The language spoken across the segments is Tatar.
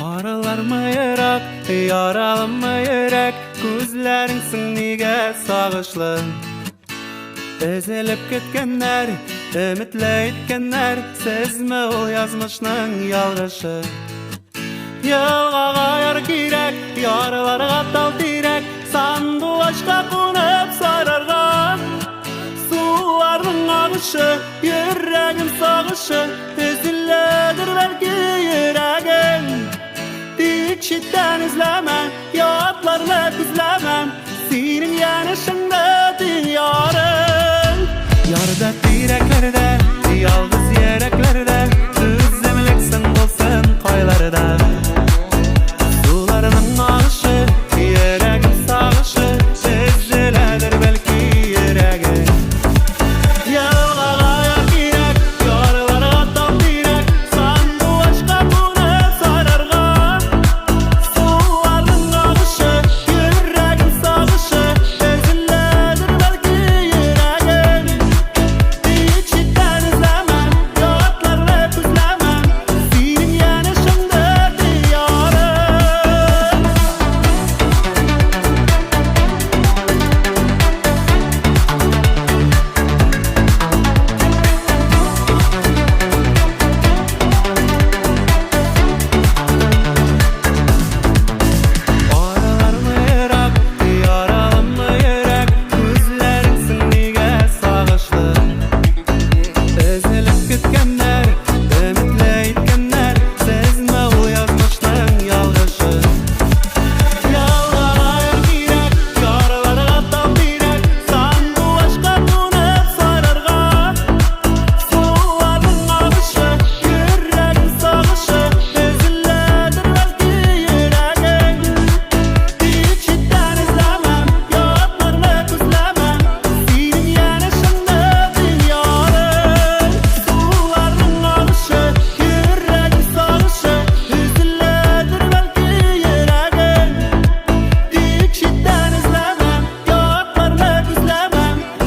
Аралармы ерак, яралымы йөрәк, күзләрең соң нигә сагышлы? Өзелеп көткәннәр, өметле иткәннәр, сезме ул язмышның ялгышы? Елгага яр кирәк, ярларга тал тирәк, сандугачка кунып сарарга. Суларның агышы, йөрәгем сагышы, өзеләдер бәлки йөрәгең. Тик читтән эзләмә, ятларны күзләмә, синең янәшәңдә тиң ярың. Ярда тирәкләрдә, ялгыз йөрәкләрдә, түземлек соң булсын кайларда. Суларның агышы, йөрәгем сагышы, өзеләдер бәлки йөрәгең. Елгага яр кирәк, ярларга тау тирәк, сандугачка кунып сарарга. Суларның агышы, йөрәгем сагышы, өзеләдер бәлки йөрәгең. Тик читтән эзләмә, ятларны күзләмә, синең янәшәңдә диярым. Аралармы ерак, яралымы йөрәк, күзләрең соң нигә сагышлы? Өзелеп көткәннәр, өметле иткәннәр, сезме ул язмышның ялгышы? Ялгага яр кирәк, ярларга тау тирәк, сандугачка кунып сарарга. Суларның агышы, йөрәгем сагышы, өзеләдер бәлки йөрәгең. Тик читтән эзләмә, ятларны күзләмә, синең янәшәңдә дөньярың. Суларның агышы, йөрәгем сагышы, өзеләдер бәлки йөрәгең. Тик читтән эзләмә, ятларны күзләмә,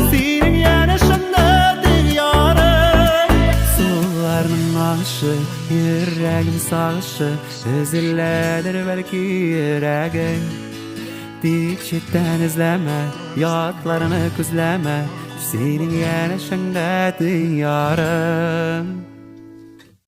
синең янәшәңдә дөньярың. Суларның агышы, йөрәгем сагышы, өзеләдер бәлки йөрәгең. Тик читтән эзләмә, ятларны күзләмә, синең янәшәңдә дөньярым.